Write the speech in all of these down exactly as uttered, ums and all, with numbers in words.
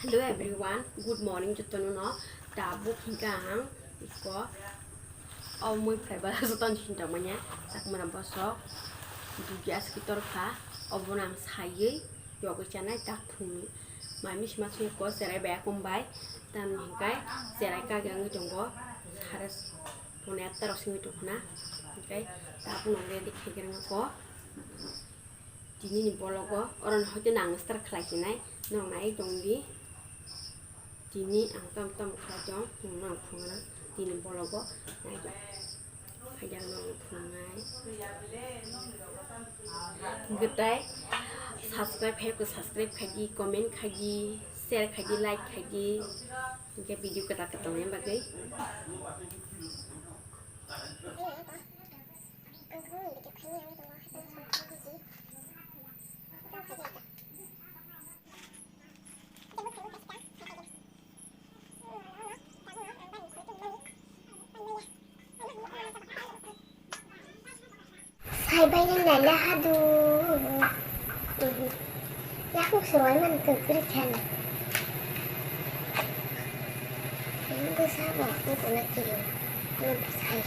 Hello everyone, good morning jotono no. Tabuk hinka ang iko o mui phlai ba jotono hinta manya chakmana bosok dugi aski torkha obono ang saywi yogwi chanai tak phungni mai misi ma sui ko cherai bai akum bai tamni hinkai cherai kage wngwi tongo sare pone atta rok simi tongkhna hinkai tabuk no ready khaigwrwng ko. Tini ni bologo oro no hoite nang start khlai sinai norok nai tong di. Tini ang tam tam khlai tong norok nang phungo na tini bologo nai tong. Khaijak norok phungnai. Gwtai subscribe hai ko subscribe khai di, comment khai di, share khai di, like khai di. Hingke video kwtal kwtal ni bagwi. Saibai ni nai le hadu. Yakung se wai man kwkri khe na. Bwsa bo wngkuna kiri. Ano bwsai.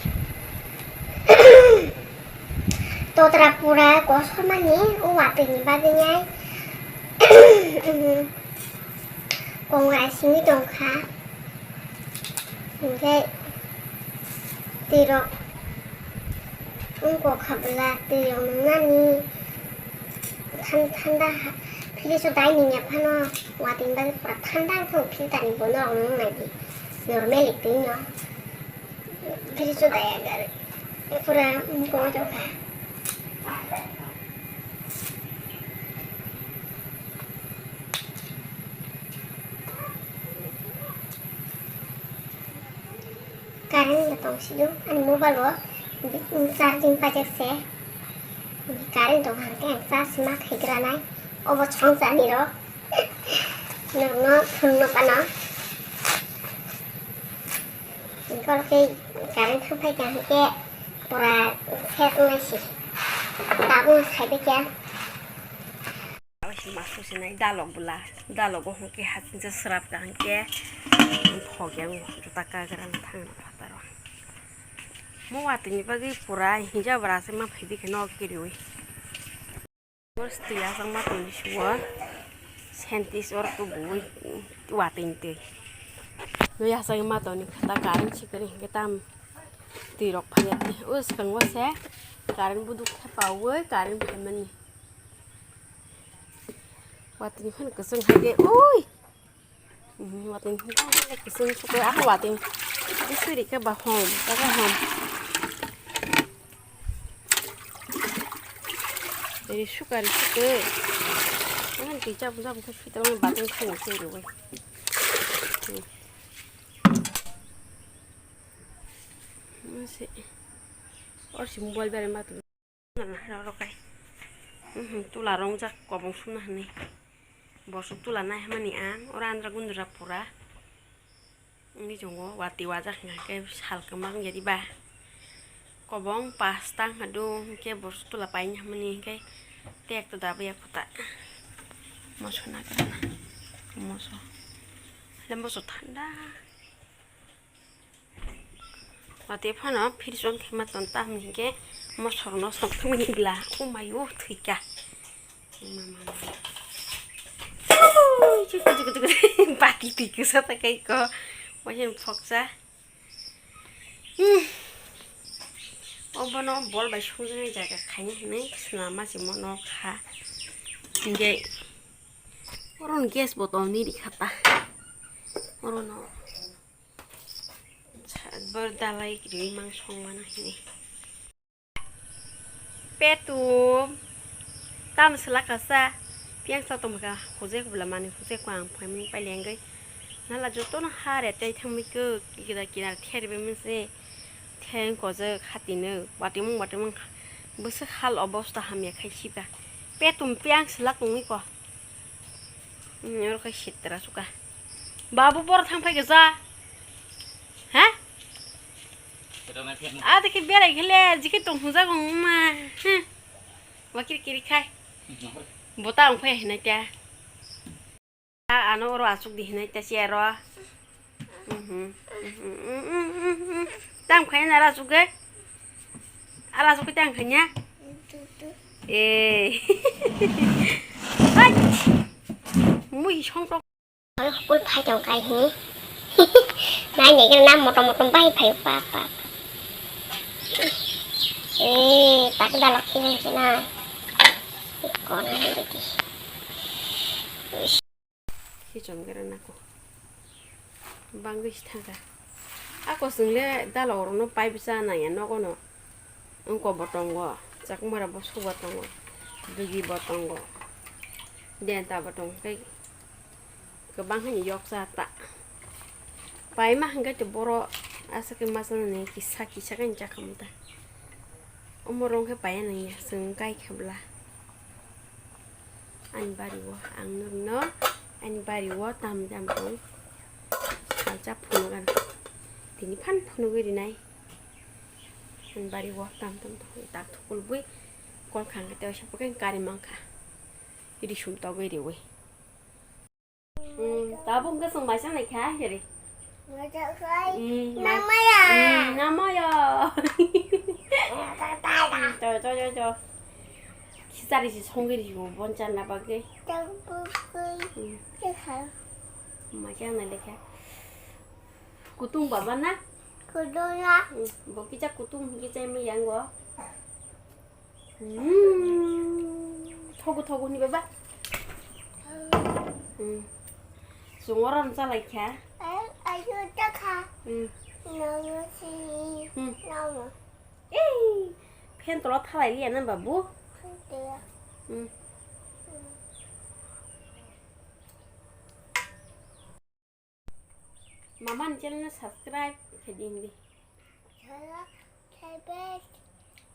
Totra pura kosom mani o watwi ni bagwi nai. Kongo asingwi tongkha. Hinkhe twi rok wngkha bwla twi rok nungnani than-, thanda ha-, fridge o dai nungya phano watwi ni bagwi pura thanda wngkha o filter ni bo norok nung nai di normally twi no. Fridge o dai agar pura wngkha. Current bo tong sio ani mobile o charging pajak se current tong hang khe ang charge ma khai gra nai obo chwng chani rok norok no phone no pano. Borok khe current thang phai kha hwnkhe pura ses wngnai se. Tabuk sai bai kha. Abo se mas kusinai dalok bwla. Dalogo hwnkhe hachingsa srap kha hwnkhe phok ya wng juta kagra no thang no phataro. Mo watwi ni bagwi pura hinja bwra se ma phai di khe nok kiriwi. Bos twi aswk ma tongni suo sentis oro tubuwi watwi ni twi. Nui aswk ma tongni khe ta current sikiri hinkhe tam twi rok phaiya twi. O swkango se current buduk khe paui current phaimani. Watwi ni phano kwchwng hai de ui. Mhm, watwi ni hwnka hwnka kising sukwi, ah, watwi ni suri khe ba hom, khe hom. Ri suka, ri sukwi. Ang twi chabu chabu khe sui tongmani batwng khaini se riwi. Hmm. Mase. Or si mobile bare ma tu. Nang hai rok rok kai. Mhm, tula rongjak kobong sumna hwnwi. Bosok tula nai hwnmani ang, oro andra gundra pura. Wngwi tongo, watwi wajak hwnka khe sal kwma wngya diba. Kobong pasta wngkha do, hwnkhe bosok tula paina hwnmani hwnkhe tek to dabwi ya kota. Moso nagra na. Moso. Le moso thanda. Watwi phano fridge on khe ma ton, tamni hinkhe mosorno songthokmani bwla. O mayo, thwikha. Ui, chuk, chuk, chuk, chuk. Bati twi kwsa ta kai ko. Waisa phoksa. Hmm. Obono bol bai songjaknai jaga khaina hinwi swnam ma se mono kha. Hinkhe oro gas bottle ni rikha ta. Orono. Sa-, bor dalai kwrwi mang song mano hini. Petum. Tam swlak kasa. Piang sa tong kha. Hujai kubla mani hujai ko ang phaimani pailengwi. Nala jotono ha re tei thangwi kok. Kida kida ther be mese. Theng ko je khati no. Watimung watimung. Bwswk hal obosta hamya khai siba. Petum piang swlak tongwi ko. Hmm, oro khai sitra suka. Babu bor thang phai kisa. Ha? Ada ke berai khele, jike tong huja gong ma. Hmm. Wakir kiri khai. Bota ang phai hinai ta. Ano oro asuk di hinai ta si aro. Mhm, mhm, mhm, mhm, mhm. Tam khai na aro asuk ge. Aro asuk ge tam khai nya. Eh. Hai. Mui song tok. Hokul phai tong kai hi. Nai nai gana motom motom bai phai pa pa. Eh, tak dalok sini sini. Kona ni deki. Hichom gera nako. Bangwi si thangkha. Ako chwngle dala orono pipe cha nangya nogono. Wngkok bo tongo, chakmara bwswk bo tongo, bwgwi bo tongo, denta bo tongo, tei kwbang haino yoksa ta. Paima hwnkhe to boro aswk khe masa nani kisa kisa khe chakha ta. Omo rwng khe paiya nangya, chwng kai khe bwla. Ani bari o ang nukno, ani bari o tam tam tong. Salsa phunuk ano. Tini phan phunugwi rinai. Ani bari o tam tam tong. Tak thukul bui kol khang khe tei waisa pokhe kari mankha. Iri sum togwi riwi. Hmm, tabuk hwnkhe chwng maisa nai kha, jeri. Maisa khai. Hmm, ma-, namaya. Hmm, namaya. Cho, cho, cho, cho. Khichari si songwi ri bo bon channa bagwi. Tabuk khai. Hmm. Khe kha. Maisa nai lekha. Kutung baba na? Kutung na. Hmm, bo kicha kutung kicha mi yango. Hmm. Thogu thogu ni baba. Hmm. Sungor ram chalai kha. Ai, ai, ta kha. Hmm. Nono si. Hmm. Nono. Ei, fan tolo thalai liya na babu. Fan tolo. Hmm. Mama ni channel no subscribe khe di hindi. Subscribe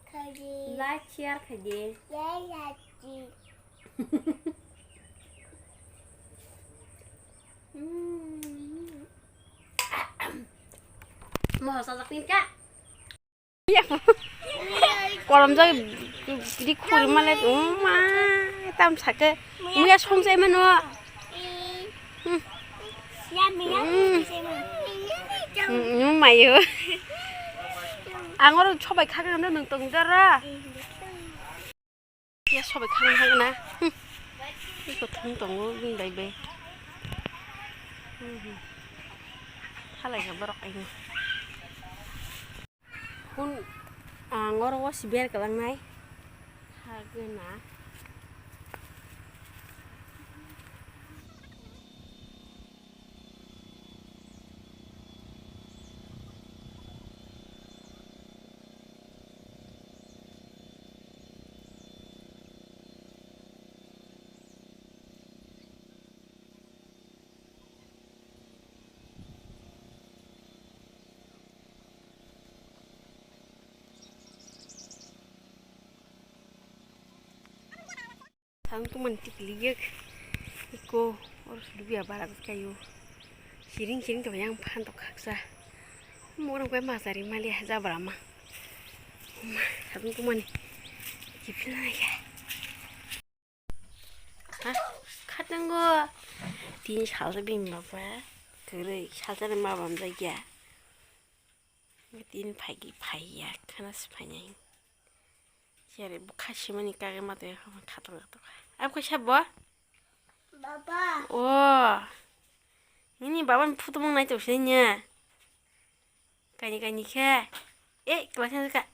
khe di. Like, share khe di. Like, like di. Mm. Moho sajak tin ka. Kolom jai di khuri male, uma, tam sake. Muya song jai mano. Hmm. Hmm, hmm, mayo. Ang oro sobai khagwi nang tong dara. Ya sobai khagwi hagna. Hmm. Iko thang tongo bini bai bai. Hmm, hmm. Halai kha borok aini. Kun, ah, ang oro o si ber kwlangnai. Ha gana. Ang tongmani tikli yek iko oro sulubiya bara kayo siring siring tong yang phan tok khaksa morang pai masari mali jabra ma ma sabun tongmani kipil na ya. Ha, khatango. Tin salsa bini baba kwrwi, salsa ni ma bamjakya. Tin phaigi phaiya, khana se phainai. Yare bukha simani kage ma tongya kha, khatung khatung kha. Ab kaisa bo? Baba. O. Nini baba ni photo mung nai tong sini. Kaini kaini khe. E, class ni ka.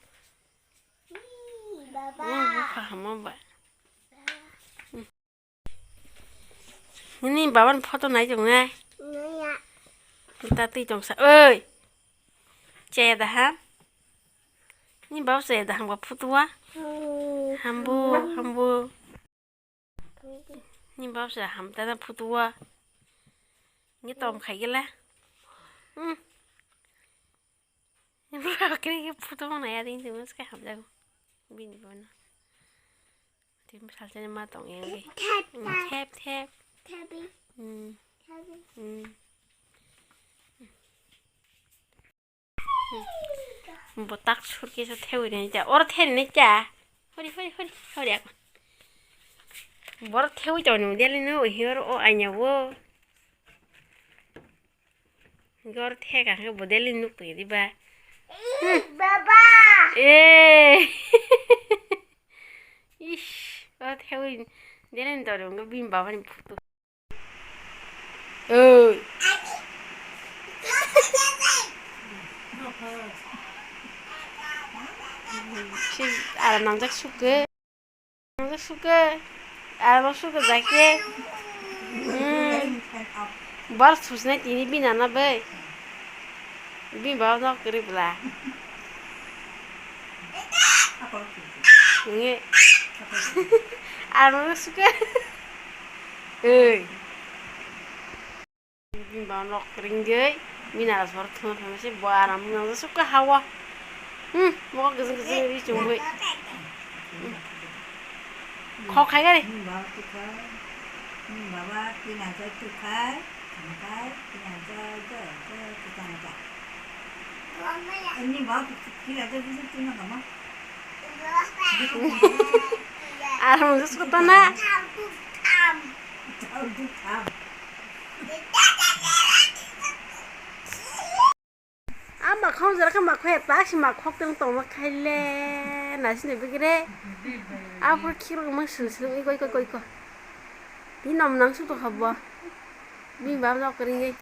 Ih, baba. Oh, bukha hamo ba. Nini baba ni photo nai tong nai. Naiya. Ta twi tong sa. Oi. Chaya da ha. Ni baba chaya da ham ba photo wa. Hmm. Hambo, hambo. Ni baba se ham ta na photo wa. Ni tom khai gela. Hmm. Ni baba kri photo mo na ya ding ding mas ka ham jago. Bini bana. Tim salsa ni ma tong yang ge. Thep, hmm, thep. Thep, thep. Thabi. Hmm. Thabi. Hmm. Bo tak surki sa thewi ni ja. Oro thewi ni ja. Hori, hori, hori, hori ako. Boro thewi to ni deli no hiro o anya wo. Gor theka khe bo deli nuk tong di ba. Baba. Eh. Ish, o thewi deli dori wngkha bini baba ni photo. Oi. Si aram nangjak sukhe. Nangjak sukhe. Aram sukhe jakhe. Hmm. Bal susnai tini bina na bai. Bini baba nok kwrwi bwla. Nge. Aram sukhe. Oi. Bini baba nok ringwi, bini aram sor thwngna phaima se bo aram wngna se sukha hawa. Hmm, mokol kwchwng kwchwng ri chumui. Hmm. Khok khai gari. Bini baba tukhai, bini baba tin hajar tukhai, thangkhai, tin hajar, ja, ja, kwchang ja. Bini baba tin hajar tukhai, tin hajar. Aram wngsa sukha tona. Ama khong jora khe ma khoya tak si ma khok tong tong ma khaile na sini bigre. Aphuru khiro ma sung sung iko iko iko iko. Di nom nang su to habo. Bini baba nok ringwi.